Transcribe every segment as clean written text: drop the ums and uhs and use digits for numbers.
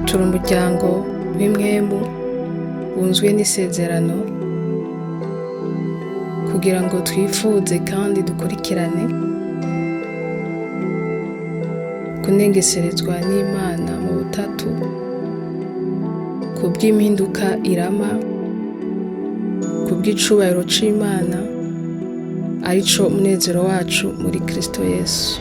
Turi umuryango w'impwemu wunzwe n'isezerano kugira ngo twifuze kandi dukurikirane kunengeserezwa n'Imana mu butatu kubw'impinduka irama kubw'icubahiro c'Imana arico munezero wacu muri Kristo Yesu.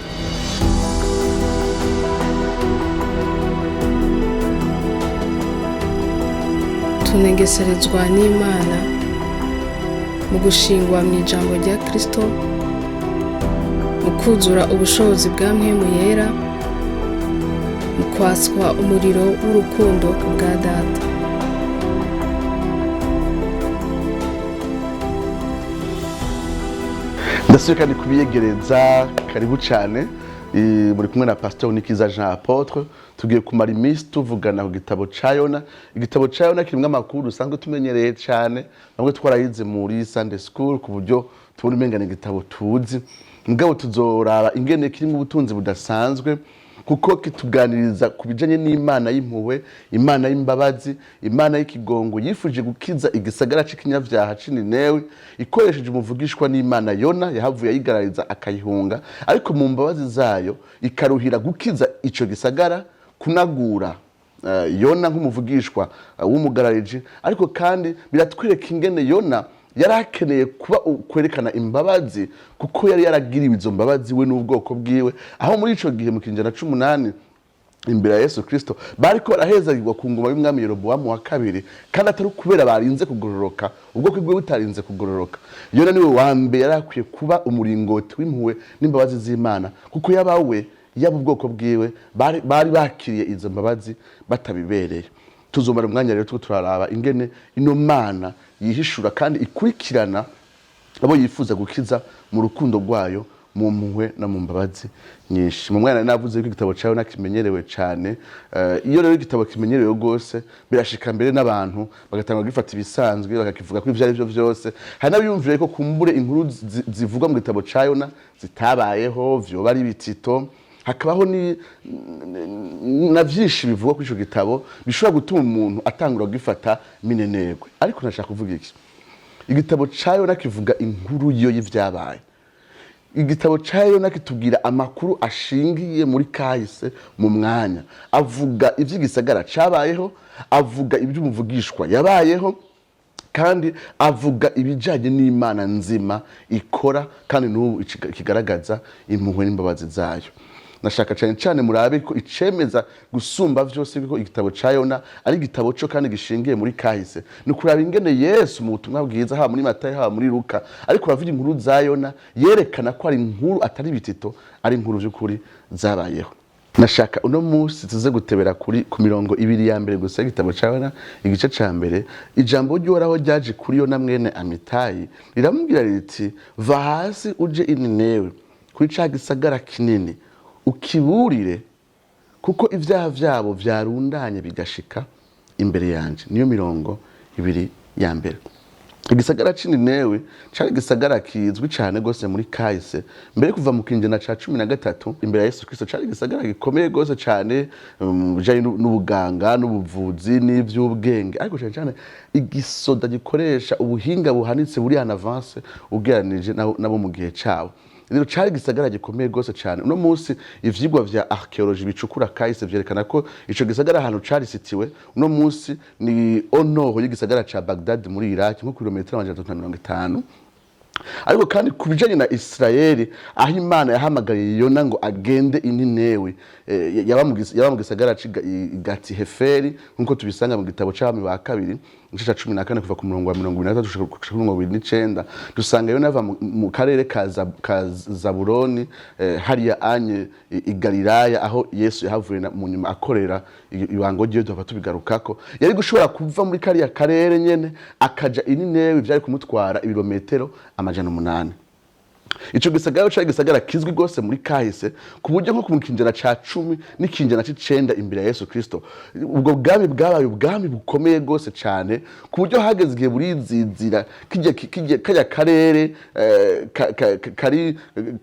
Tunengeserezwa n'Imana mu gushingwa mu ijambo rya Kristo, mu kuzura ubushobozi bwa Mpwemu Yera, mu kwatswa umuriro w'urukundo ku bwa Data. Ndasubiye kandi kubiyegereza, karibu cyane. Muri kumwe na Pasteur Nikiza Jean Apôtre. Tugiye kumara iminsi tuvugana ku gitabo ca Yona. Igitabo ca Yona kirimwo amakuru dusanzwe tumenyereye cyane, bamwe twarayize muri Sunday school ku buryo tubona umenga ni igitabo tuzi, mugabo tuzoraba ingene kirimwo ubutunzi budasanzwe, kuko kituganiriza ku bijanye n'Imana y'impuhwe, Imana y'imbabazi, Imana y'ikigongo yifuje gukiza igisagara c'ikinyavyaha c'i Ninewi ikoresheje umuvugishwa n'Imana Yona, yahavuye ayigarariza akayihunga, ariko mu mbabazi zayo ikaruhira gukiza ico gisagara, kunagura Yona nk'umuvugishwa w'umugarariji. Ariko kandi biratwereka ingene Yona yari akeneye kuba kwerekana imbabazi, kuko yari yaragiriwe izo mbabazi we n'ubwoko bwiwe, aho muri ico gihe mu kinjana c'umunani imbere ya Yesu Kristo bariko barahezagirwa ku ngoma y'umwami Yerobowamu wa kabiri, kandi atari ukubera barinze kugororoka, ubwoko bwiwe butarinze kugororoka. Yona niwe wa mbere yari akwiye kuba umuringoti w'impuhwe n'imbabazi z'Imana, kuko yaba we yaba ubwoko bwiwe bari bakiriye izo mbabazi batabibereye. Tuzomara umwanya rero turiko turaraba ingene ino Mana yihishura kandi ikurikirana abo yifuza gukiza mu rukundo rwayo, mu mpuhwe no mu mbabazi nyinshi. Mu mwana navuze ko igitabo cawe nakimenyerewe cane. Iyo rero igitabo kimenyerewe rwose birashika mbere n'abantu bagatanga gifata ibisanzwe bakakivuga ko ivyo ari byo vyose. Hari n'abiyumvira ko kumbure inkuru zivugwa mu gitabo ca Yona zitabayeho, vyoba ari ibitito. Hakabaho na vyinshi bivugwa kuri ico gitabo bishobora gutuma umuntu atangura kugifata minenerwe. Ariko ntashaka kuvuga iki, igitabo ca Yona kivuga inkuru yo y'ivyabaye. Igitabo ca Yona kitubwira amakuru ashingiye muri kahise mu mwanya, avuga ivy'igisagara cabayeho, avuga ivy'umuvugishwa yabayeho, kandi avuga ibijanye n'Imana nzima ikora kandi n'ubu ikigaragaza impuhwe n'imbabazi zayo. Nashaka cyane cyane murabe ko icemeza gusumba vyose ko igitabo ca Yona ari igitabo co kandi gishingiye muri kahise, ni kuraba ingene Yesu mu butumwa bwiza, haba muri Matayo haba muri Luka, ariko aravuga inkuru za Yona yerekana ko ari inkuru atari ibitito, ari inkuru vy'ukuri zabayeho. Nashaka uno munsi tuze gutebera ku mirongo ibiri ya mbere gusa y'igitabo ca Yona, igice ca mbere. Ijambo ry'Uhoraho ryaje kuri Yona mwene Amitayi riramubwira riti: va hasi uje i Ninewe kuri ca gisagara kinini, ukiburire, kuko ivyaha vyabo vyarundanye bigashika imbere yanje. Niyo mirongo ibiri ya mbere. Igisagara c'i Ninewe cari igisagara kizwi cane gose muri kahise, mbere kuva mu kinjana ca 13 imbere ya Yesu Kristo. Cari igisagara gikomeye gose cane mu bijanye n'ubuganga n'ubuvuzi n'ivy'ubwenge, ariko cane cane igisoda gikoresha ubuhinga buhanitse buri en avance ugereranije nabo mu gihe cabo. Rero cari igisagara gikomeye gose cane. Uno munsi ivyigwa vya archaeology bicukura kahise vyerekana ko ico gisagara ahantu cari sitiwe uno munsi ni au nord y'igisagara ca Baghdad muri Iraq, nko kilometero 350. Ariko kandi ku bijanye na Israeli, aho Imana yahamagariye Yona ngo agende i Ninewe, yaba mu gisagara c'i Gati Heferi, nkuko tubisanga mu gitabo c'Abami ba kabiri igice ca 14 kuva ku murongo wa 23 gushika ku mirongo ibiri n'icenda. Dusanga Yona ava mu karere ka Zabuloni, hariya anye i Galilaya, aho Yesu yahavuye mu nyuma akorera ibango ryiwe, duhava tubigarukako. Yari gushobora kuva muri kariya karere nyene akaja i Ninewe, vyari kumutwara ibirometero 800. Ico gisagara cari gisagara kizwi rwose muri kahise, ku buryo nko mu kinjana ca 10 n'ikinjana c'icenda imbere ya Yesu Kristo, ubwo bwami bwabaye ubwami bukomeye rwose cane, ku buryo hageze igihe burizizira kirya karere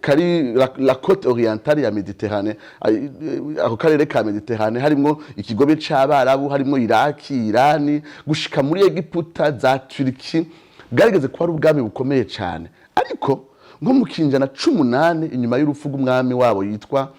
kari la côte orientale ya Méditerranée, ako karere ka Méditerranée harimwo ikigobe c'Abarabu, harimwo Iraki, Irani, gushika muri Egiputa, za Turiki. Bwarigeze kuba ari ubwami bukomeye cane, ariko nko mu kinjana c'umunani, inyuma y'urupfu rw'umwami wabo yitwa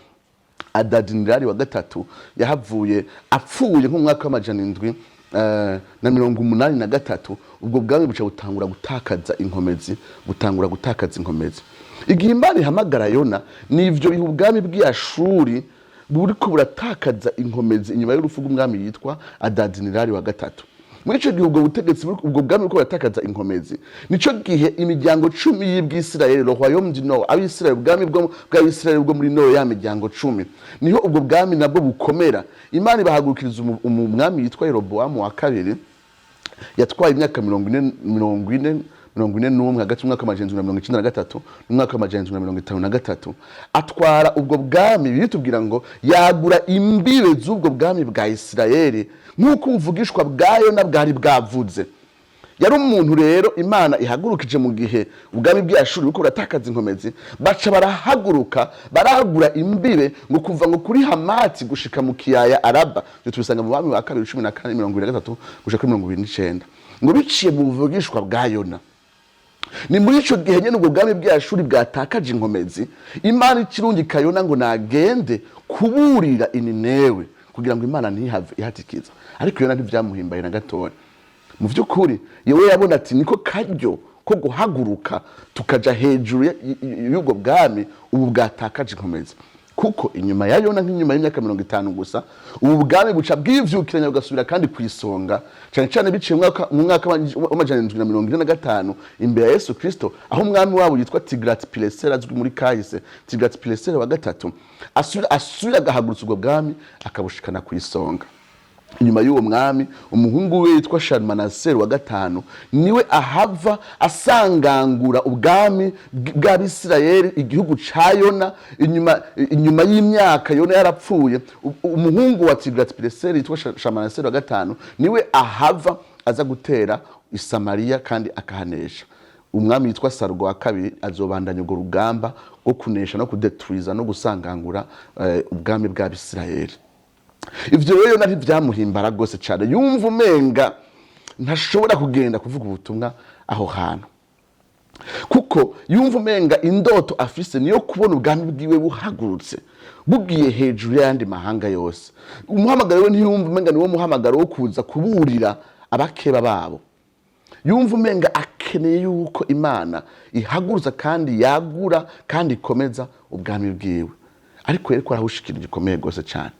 Adadinirari wa gatatu, yahavuye apfuye nko mu mwaka w'783, ubwo bwami buca butangura gutakaza inkomezi, butangura gutakaza inkomezi. Igihe Imana ihamagara Yona, ni ivyo bihe ubwami bw'Iyashuri buriko buratakaza inkomezi inyuma y'urupfu rw'umwami yitwa Adadinirari wa gatatu. Muri ico gihe ubwo butegetsi ubwo bwami buriko buratakaza inkomezi, nico gihe imiryango 10 y'Ubwisirayeli, le royaume du nord, Abisirayeli, ubwami bw'Abisirayeli bwo muri nord, ya miryango 10, niho ubwo bwami nabwo bukomera. Imana ibahagurukiriza umwami yitwa Yerobowamu wa kabiri, yatwaye imyaka 40, 40, 41, hagati y'umwaka w'793 n'umwaka w'753. Atwara ubwo bwami, bitubwira ngo yagura imbibe z'ubwo bwami bwa Isirayeli nk'uko ubuvugishwa bwa Yona bwari bwavuze. Yari umuntu rero Imana ihagurukije mu gihe ubwami bw'Iyashuri buriko buratakaza inkomezi. Baca barahaguruka, baragura imbibe ngo kuva ngo kuri Hamati gushika mu kiyaya Araba. Ibyo tubisanga mu Bami wa Kabiri 14, 23 gushika kuri 29, ngo biciye mu buvugishwa bwa Yona. Ni muri ico gihe nyene ubwo bwami bw'Iyashuri bwatakaje inkomezi, Imana ikirungika Yona ngo nagende kuburira Ininewe kugira ngo Imana ntihave ihatikiza. Ariko Yona ntivyamuhimbaye na gatoya. Mu vy'ukuri yewe yabona ati niko karyo ko guhaguruka tukaja hejuru y'ubwo bwami ubu bwatakaje inkomezi, kuko inyuma ya Yona, nk'inyuma y'imyaka 50 gusa, ubu bwami buca bwivyukiranya bugasubira kandi ku isonga, cyane cyane biciye mu mwaka w'745 imbere ya Yesu Kristo, aho umwami wabo yitwa Tiglat Pileseri, azwi muri kahise Tiglat Pileseri wa gatatu, asubira agahagurutsa ubwo bwami akabushikana ku isonga. Inyuma y'uwo mwami, umuhungu we yitwa Shalmanaseri wa gatanu niwe ahava asangangura ubwami bw'Abisirayeli, igihugu ca Yona. Inyuma y'imyaka Yona yarapfuye, umuhungu wa Tiglat-Pileseri yitwa Shalmanaseri wa gatanu niwe ahava aza gutera Isamariya kandi akahanesha. Umwami yitwa Sarugo wa kabiri azobandanya urwo rugamba rwo kunesha no kudetruiza no gusangangura ubwami bw'Abisirayeli. Ivyo rero Yona ntivyamuhimbara rwose cane, yumva umenga ntashobora kugenda kuvuga ubutumwa aho hantu, kuko yumva umenga indoto afise niyo kubona ubwami bwiwe buhagurutse, bugiye hejuru y'ayandi mahanga yose. Umuhamagaro we ntiyumva umenga niwo muhamagaro wo kuza kuburira abakeba babo. Yumva umenga akeneye yuko Imana ihagurutsa kandi yagura kandi ikomeza ubwami bwiwe. Ariko yariko arahushikira gikomeye rwose cyane.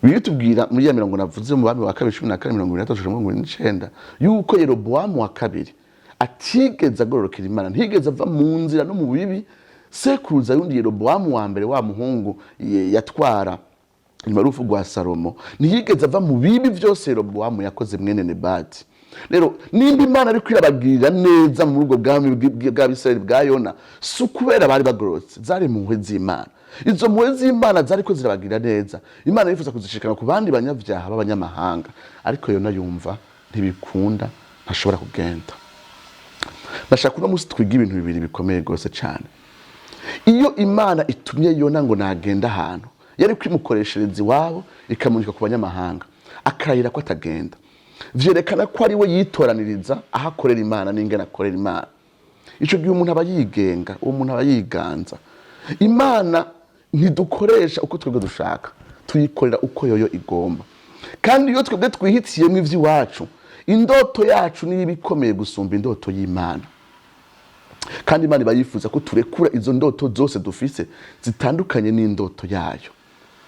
Biritubwira muri ya mirongo navuze mu Bami wa Kabiri 14, 23, 29, yuko Yerobowamu wa kabiri atigeze agororokera Imana, ntigeze ava mu nzira no mu bibi sekuruza yundi Yerobowamu wa mbere, wa muhungu yatwara nyuma y'urupfu rwa Salomo. Ntiyigeze ava mu bibi byose Yerobowamu yakoze, mwene Nebati. Rero nimba Imana ariko irabagirira neza muri ubwo bwami bw'Abisirayeli bwa Yona, si ukubera bari bagororotse, zari impuhwe z'Imana. Izo mpuhwe z'Imana zariko zirabagirira neza, Imana yifuza kuzishikana ku bandi banyabyaha b'abanyamahanga. Ariko Yona yumva ntibikunda, ntashobora kugenda. Ndashaka uno munsi twiga ibintu bibiri bikomeye rwose cyane. Iyo Imana itumye Yona ngo nagenda ahantu, yari kwimukoreshereza iwabo ikamurika ku banyamahanga, akarahira ko atagenda, vyerekana ko ari we yitoraniriza aho akorera Imana n'ingene akorera Imana. Ico gihe umuntu aba yigenga, uwo muntu aba yiganza. Imana ntidukoresha uko twebwe dushaka, tuyikorera uko yoyo igomba. Kandi iyo twebwe twihitiyemo ivy'iwacu, indoto yacu niyo iba ikomeye gusumba indoto y'Imana. Kandi Imana iba yifuza ko turekura izo ndoto zose dufise zitandukanye n'indoto yayo.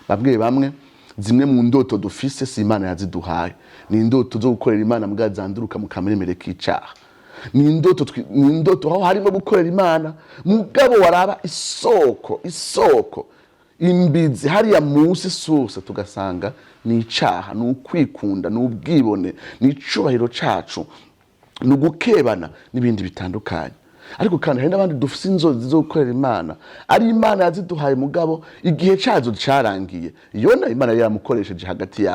Bamwe bamwe, zimwe mu ndoto dufise si Imana yaziduhaye, ni indoto zo gukorera Imana mbwa zanduruka mu kameremere k'icaha. Ni indoto aho harimo gukorera Imana, mugabo waraba isoko imbizi hariya munsi, source, tugasanga ni icaha, ni ukwikunda, ni ubwibone, ni icubahiro cacu, ni ugukebana n'ibindi bitandukanye. Ariko kandi hari n'abandi dufise inzozi zo gukorera Imana, ari Imana yaziduhaye, mugabo igihe cazo carangiye. Yona Imana yari yaramukoresheje hagati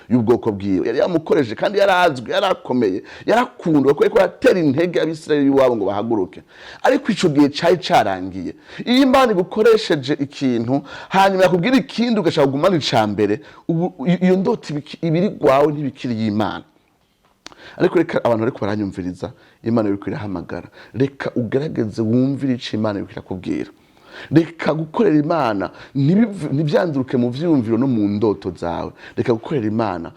y'ubwoko bwiwe, yari yamukoresheje kandi yarazwi, yarakomeye, yarakundwa, kuko yariko aratera intege Abisirayeli iwabo ngo bahaguruke, ariko ico gihe cari carangiye. Iyo Imana igukoresheje ikintu, hanyuma yakubwira ikindi, ugashaka kugumana ica mbere, ubu iyo ndoto ibiri gwawe, ntibikiri y'Imana. Ariko reka abantu bariko baranyumviriza, Imana iriko irahamagara, reka ugerageze wumvire ico Imana iriko irakubwira. Reka gukorera Imana ntibyanduruke mu vyiyumviro no mu ndoto zawe. Reka gukorera Imana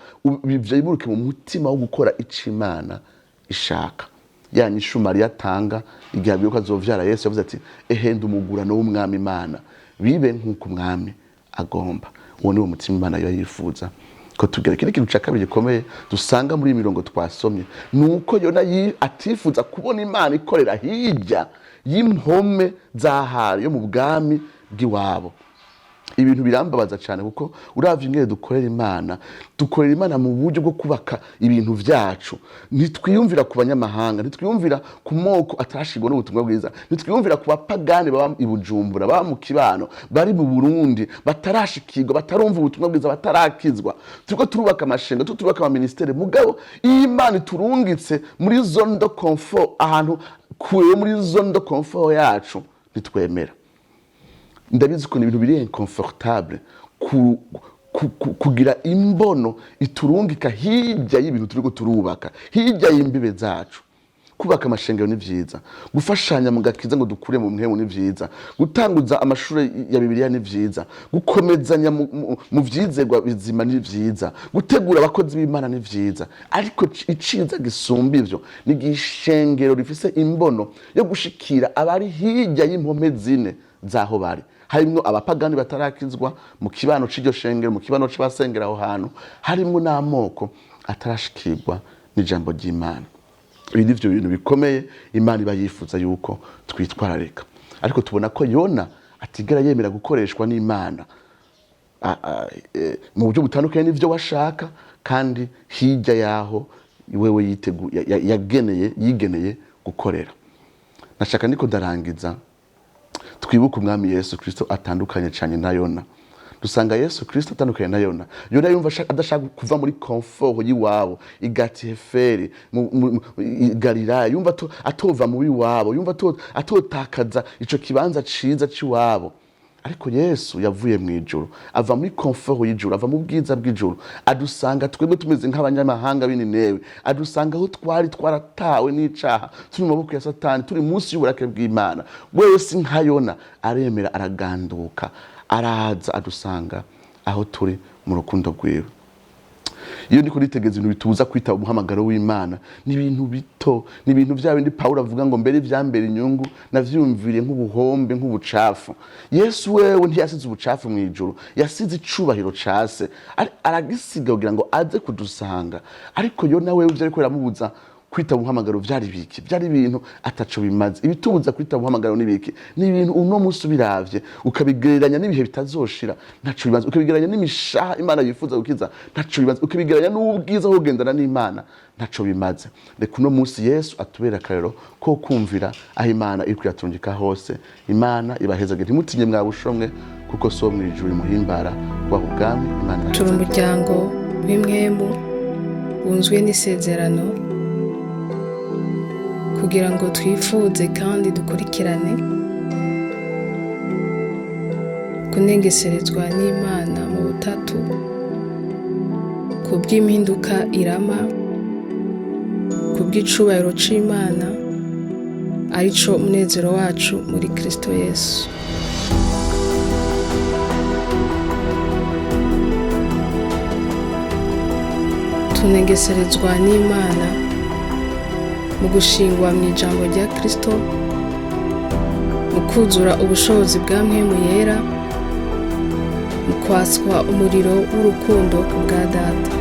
bivyiburuke mu mutima wo gukora ico Imana ishaka. Ya nyishu Mariya atanga igihe abwiwe ko azovyara Yesu, yavuze ati: "Ehe, umugurano w'Umwami Imana, bibe nk'uko Umwami agomba." Uwo ni wo mutima Imana yoba yifuza ko tugira. Ikindi kintu cya kabiri gikomeye dusanga muri iyi mirongo twasomye ni uko Yona atifuza kubona Imana ikorera hirya y'impome z'ahari yo mu bwami bw'iwabo. Ibintu birambabaza cyane, kuko uravye ingene dukorera Imana, dukorera Imana mu buryo bwo kubaka ibintu vyacu. Ntitwiyumvira ku banyamahanga, ntitwiyumvira ku moko atarashirwa n'ubutumwa bwiza, ntitwiyumvira ku bapagani baba i Bujumbura, baba mu kibano, bari mu Burundi, batarashikirwa, batarumva ubutumwa bwiza, batarakizwa. Turiko turubaka amashenga, turiko turubaka amaministere, mugabo iyo Imana iturungitse muri zone de confort, ahantu kure muri zone de confort yacu, ntitwemera. Ndabizi ukuntu ibintu biri inconfortable kugira imbono iturungika hirya y'ibintu turiko turubaka, hirya y'imbibe zacu. Kubaka amashengero ni vyiza, gufashanya mu gakiza ngo dukure mu mpwemu ni vyiza, gutanguza amashuri ya Bibiliya ni vyiza, gukomezanya mu vyizerwa bizima ni vyiza, gutegura abakozi b'Imana ni vyiza. Ariko iciza gisumba ivyo ni igihe ishengero rifise imbono yo gushikira abari hirya y'impome zine z'aho bari, harimwo abapagani batarakizwa mu kibano c'iryo shengero, mu kibano c'abasengera aho hantu, harimwo n'amoko atarashikirwa n'ijambo ry'Imana. Ibi ni byo bintu bikomeye Imana iba yifuza yuko twitwararika. Ariko tubona ko Yona atigera yemera gukoreshwa n'Imana mu buryo butandukanye n'ivyo washaka, kandi hirya yaho wewe yageneye, yigeneye gukorera. Nashaka ndiko ndarangiza, twibuke Umwami Yesu Kristo atandukanye cyane na Yona. Dusanga Yesu Kristo atandukanye na Yona. Yona yumva adashaka kuva muri confort y'iwabo i Gatiheferi i Galilaya, yumva atova mu biwabo, yumva atotakaza ico kibanza ciza c'iwabo. Ariko Yesu yavuye mu ijuru, ava muri confort y'ijuru, ava mu bwiza bw'ijuru, adusanga twebwe tumeze nk'abanyamahanga b'Ininewe, adusanga aho twari twaratawe n'icaha, turi mu maboko ya Satani, turi munsi y'uburake bw'Imana. Wewe si nka Yona, aremera, araganduka, araza adusanga aho turi mu rukundo rwiwe. Iyo ndiko nitegeza ibintu bitubuza kwitaba umuhamagaro w'Imana, ni ibintu bito, ni ibintu vya bindi Pawulo avuga ngo: "Mbere ivyambere inyungu navyumviriye nk'ubuhombe, nk'ubucafu." Yesu wewe ntiyasize ubucafu mu ijuru, yasize icubahiro ca Se, aragisiga kugira ngo aze kudusanga. Ariko yo nawe ivyo ariko biramubuza kwitaba umuhamagaro vyari biki? Vyari ibintu ataco bimaze. Ibitubuza kwitaba umuhamagaro ni biki? Ni ibintu uno munsi ubiravye ukabigereranya n'ibihe bitazoshira, ntaco bimaze, ukabigereranya n'imishaha Imana yifuza gukiza, ntaco bimaze, ukabigereranya n'ubwiza bwo kugendana n'Imana, ntaco bimaze. Reka uno munsi Yesu atubere akarero ko kumvira aho Imana iri kuyaturungika hose. Imana ibahezage. Ntimutinye mwabushomwe, kuko so mw'ijuru imuhimbara kubaha ubwami. Imana Turi umuryango w'impwemu wunzwe n'isezerano kugira ngo twifuze kandi dukurikirane kunengeserezwa n'Imana mu butatu ku bw'impinduka irama, ku bw'icubahiro c'Imana, arico munezero wacu muri Kristo Yesu. Tunengeserezwa n'Imana mu gushingwa mu ijambo rya Kristo, mu kuzura ubushobozi bwa Mpwemu Yera, mu kwatswa umuriro w'urukundo ku bwa Data.